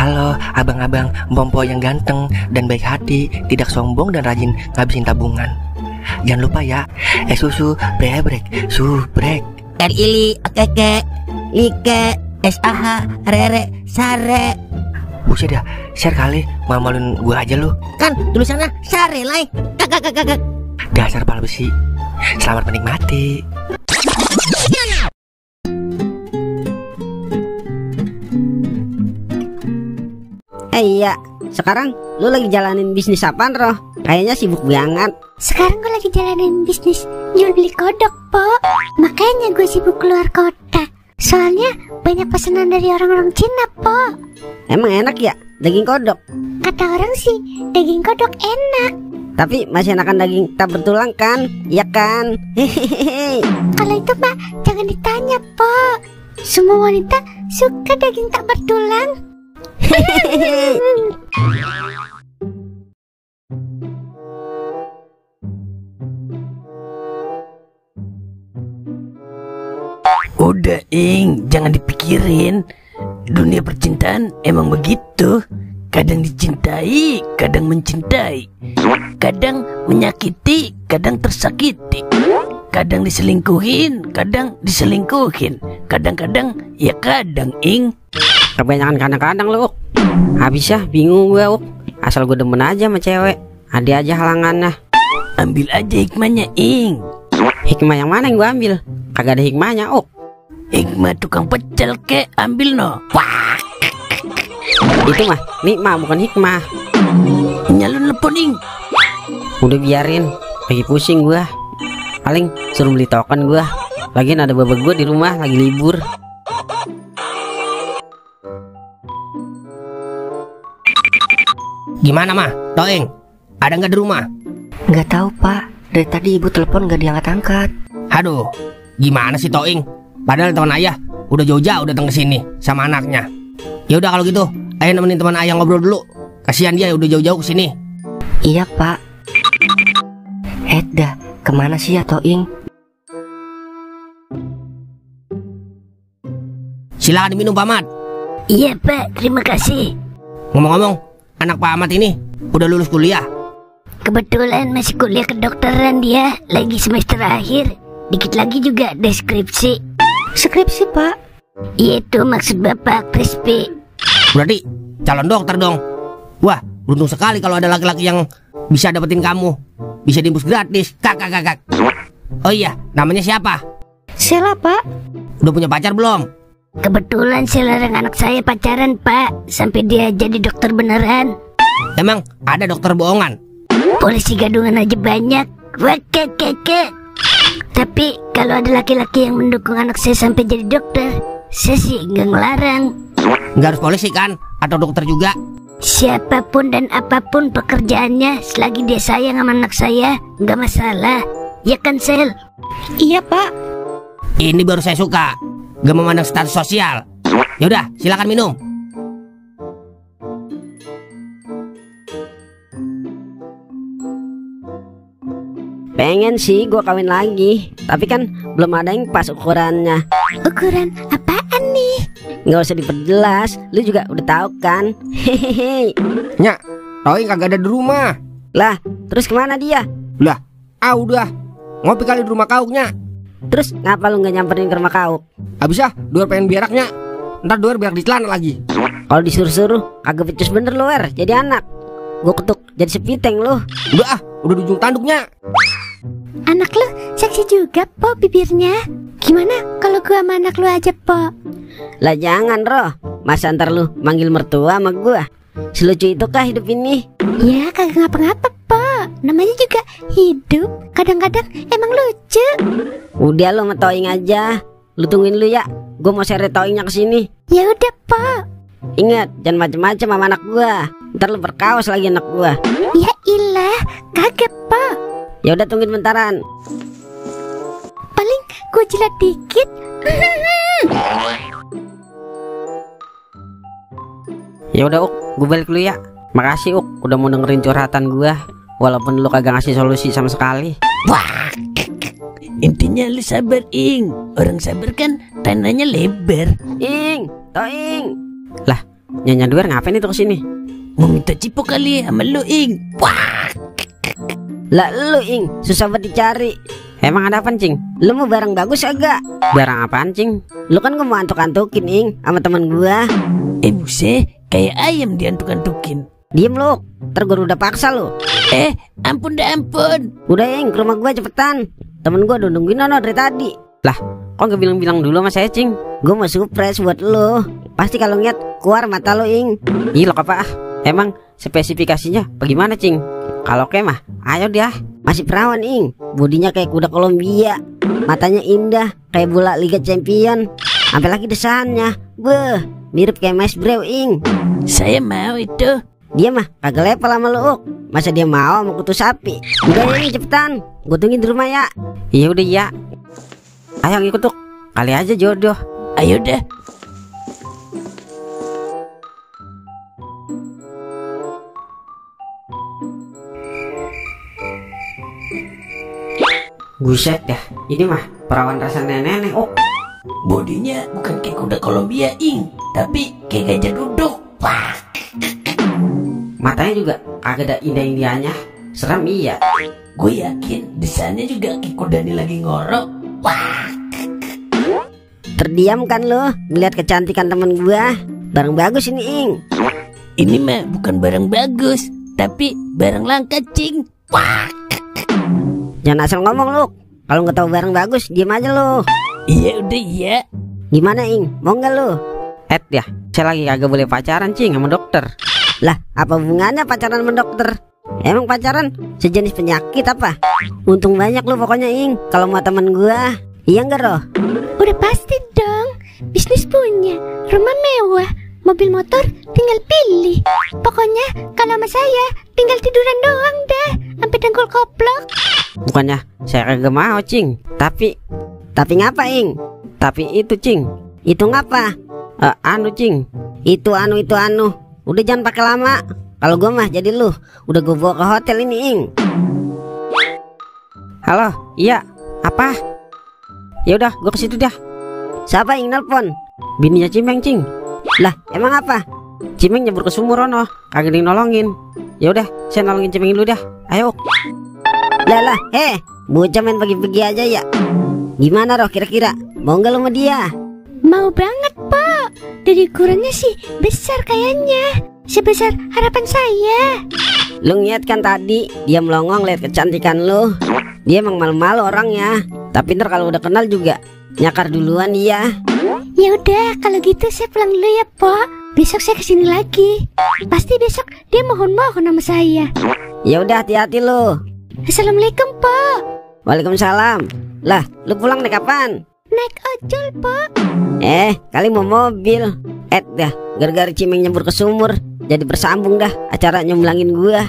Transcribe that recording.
Halo abang-abang Mpompo yang ganteng dan baik hati, tidak sombong dan rajin ngabisin tabungan. Jangan lupa ya, susu brebrek, subrek. Ili, keke, like, SAH, rere, sare. Buset dah, share kali, malu-maluin gue aja lu. Kan tulisannya sare lai. Kakak. Dasar pala besi. Selamat menikmati. Iya, sekarang lu lagi jalanin bisnis apaan, Roh? Kayaknya sibuk banget. Sekarang gue lagi jalanin bisnis jual beli kodok, Po. Makanya gue sibuk keluar kota. Soalnya banyak pesanan dari orang-orang Cina, Po. Emang enak ya daging kodok? Kata orang sih daging kodok enak. Tapi masih enakan daging tak bertulang kan? Iya kan? Hehehe. Kalau itu mah jangan ditanya, Po. Semua wanita suka daging tak bertulang. Udah Ing, jangan dipikirin. Dunia percintaan emang begitu. Kadang dicintai, kadang mencintai. Kadang menyakiti, kadang tersakiti. Kadang diselingkuhin, kadang diselingkuhin. Kadang-kadang, ya kadang Ing. Kebanyakan kadang-kadang lu, Uk. Habis ya bingung gue, Uk. Asal gue demen aja sama cewek, ada aja halangannya. Ambil aja hikmahnya Ing. Hikmah yang mana yang gue ambil? Kagak ada hikmahnya, Uk. Hikmah tukang pecel kek, ambil no. Wah. Itu mah nikmah bukan hikmah. Nyalun telepon Ing. Udah biarin, lagi pusing gue. Paling suruh beli token gue. Lagian ada babak gue di rumah lagi libur. Gimana mah, Toeng? Ada nggak di rumah? Nggak tahu Pak, dari tadi ibu telepon nggak diangkat-angkat. Aduh, gimana sih Toeng? Padahal teman ayah udah jauh-jauh datang ke sini sama anaknya. Ya udah kalau gitu, ayo nemenin teman ayah ngobrol dulu. Kasihan dia udah jauh-jauh ke sini. Iya Pak. Dah, kemana sih ya Toing? Silakan diminum Pak Ahmad. Iya Pak, terima kasih. Ngomong-ngomong, anak Pak Ahmad ini udah lulus kuliah. Kebetulan masih kuliah kedokteran dia, lagi semester akhir. Dikit lagi juga deskripsi. Skripsi, Pak. Itu maksud Bapak Crispy. Berarti calon dokter dong. Wah, beruntung sekali kalau ada laki-laki yang bisa dapetin kamu. Bisa diimpus gratis. Kakak. Oh iya, namanya siapa? Sela, Pak. Udah punya pacar belum? Kebetulan saya larang anak saya pacaran, Pak, sampai dia jadi dokter beneran. Emang ada dokter bohongan? Polisi gadungan aja banyak. Wakek. Tapi kalau ada laki-laki yang mendukung anak saya sampai jadi dokter, saya sih nggak ngelarang. Nggak harus polisi kan? Atau dokter juga? Siapapun dan apapun pekerjaannya, selagi dia sayang sama anak saya, nggak masalah. Ya kan, Sel? Iya, Pak. Ini baru saya suka. Gak memandang status sosial. Yaudah, silakan minum. Pengen sih gue kawin lagi, tapi kan belum ada yang pas ukurannya. Ukuran apaan nih? Nggak usah diperjelas, lu juga udah tahu kan. Hehehe. Nyak, Toing kagak ada di rumah. Lah, terus kemana dia? Lah, udah. Ngopi kali di rumah kau, Nyak. Terus ngapa lu nggak nyamperin ke rumah kau? Abis ya, Duar pengen beraknya. Ntar Duar berak di celana lagi. Kalau disuruh-suruh kagak becus bener lu, Wer. Jadi anak gue ketuk jadi sepiteng lu. Udah di ujung tanduknya. Anak lu seksi juga, Po, bibirnya. Gimana kalau gua sama anak lu aja, Po? Lah jangan, Roh. Masa ntar lu manggil mertua sama gua? Selucu itu kah hidup ini? Ya, kagak ngapa-ngapa, Po. Namanya juga hidup. Kadang-kadang emang lucu. Udah lu sama Toing aja. Lu tungguin lu ya. Gua mau seret Toingnya ke sini. Ya udah, Po. Ingat, jangan macem-macem sama anak gua. Ntar lu berkaos lagi anak gua. Ya ilah, kagak, Po. Ya udah tungguin bentaran. Paling gua jilat dikit. Ya udah, Uk, gua balik dulu ya. Makasih, Uk, udah mau dengerin curhatan gua. Walaupun lu kagak ngasih solusi sama sekali. Wah. Intinya lu sabar Ing. Orang sabar kan tanahnya lebar. Ing, Toing. Lah, Nyonya Duer ngapain itu kesini? Mau minta cipo kali sama lu, Ing. Wah, Lah lu Ing, susah banget dicari. Emang ada apaan Cing? Lu mau barang bagus agak? Barang apaan Cing? Lu kan gua mau antuk-antukin Ing sama temen gua. buset, kayak ayam diantuk-antukin. Diem lu, ntar gua udah paksa lu. Ampun dah ampun. Udah Ing, ke rumah gua cepetan. Temen gua udah nungguin ono dari tadi. Lah, kok gak bilang-bilang dulu sama saya Cing? Gua mau surprise buat lu. Pasti kalau ngeliat keluar mata lu Ing. Ih lo apa ah? Emang spesifikasinya bagaimana Cing? Kalau kemah, ayo dia. Masih perawan Ing, bodinya kayak kuda Kolombia, matanya indah kayak bola Liga Champion, sampai lagi desahannya, mirip kayak Mas Brew Ing. Saya mau itu. Dia mah kagak level sama lu Uk. Masa dia mau sama kutu sapi? Udah ini cepetan, gue tungguin di rumah ya. Iya udah ya. Ayo ngikut Uk, kali aja jodoh. Ayo dah. Buset dah, ini mah perawan rasa nenek-nenek. Oh, Bodinya bukan kayak kuda Kolombia, Ing, tapi kayak gajah duduk. Wah, matanya juga kagak ada indah-indahnya. Seram iya. gue yakin desainnya juga kayak kuda ini lagi ngorok. Wah, Terdiam kan lo ngeliat kecantikan temen gua. Barang bagus ini Ing. ini mah bukan barang bagus, tapi barang langka, Cing. Wah, Jangan asal ngomong lu. Kalau nggak tahu barang bagus, diem aja lu. iya udah iya. Gimana Ing? Mau nggak lu? Ya, saya lagi kagak boleh pacaran Cing sama dokter. Lah, apa hubungannya pacaran sama dokter? Emang pacaran sejenis penyakit apa? Untung banyak lu pokoknya Ing. Kalau mau temen gua, iya nggak Roh? Udah pasti dong. Bisnis punya, rumah mewah, mobil motor tinggal pilih. Pokoknya kalau sama saya tinggal tiduran doang dah, sampai dengkul koplok. Bukannya saya kagak mau Cing. Tapi ngapa Ing? Tapi itu Cing. Itu ngapa? Anu Cing. Itu anu. Udah jangan pakai lama. Kalau gua mah jadi lu. Udah gua bawa ke hotel ini Ing. Halo, iya. Apa? Ya udah, gua ke situ dah. Siapa Ing nelpon? Bininya Cimeng Cing. Lah, emang apa? Cimeng nyebur ke sumur ono, kagak ada yang nolongin. Ya udah, saya nolongin Cimeng dulu dah. Ayo. Lah, bocah main pagi-pagi aja ya. Gimana Roh kira-kira? Mau nggak lu sama dia? Mau banget, Pak. Dari ukurannya sih besar kayaknya. Sebesar harapan saya. Lu ngeliat kan tadi dia melongong lihat kecantikan lu. Dia emang malu-malu orangnya. Tapi ntar kalau udah kenal juga nyakar duluan dia. Ya udah, kalau gitu saya pulang dulu ya, Pak. Besok saya kesini lagi. Pasti besok dia mohon-mohon sama saya. Ya udah hati-hati lu. Assalamualaikum, Pak. Waalaikumsalam. Lah, lu pulang naik kapan? Naik ojol, Pak. Kali mau mobil. Dah, gara-gara Cimeng nyebur ke sumur, jadi bersambung dah acara nyemblangin gua.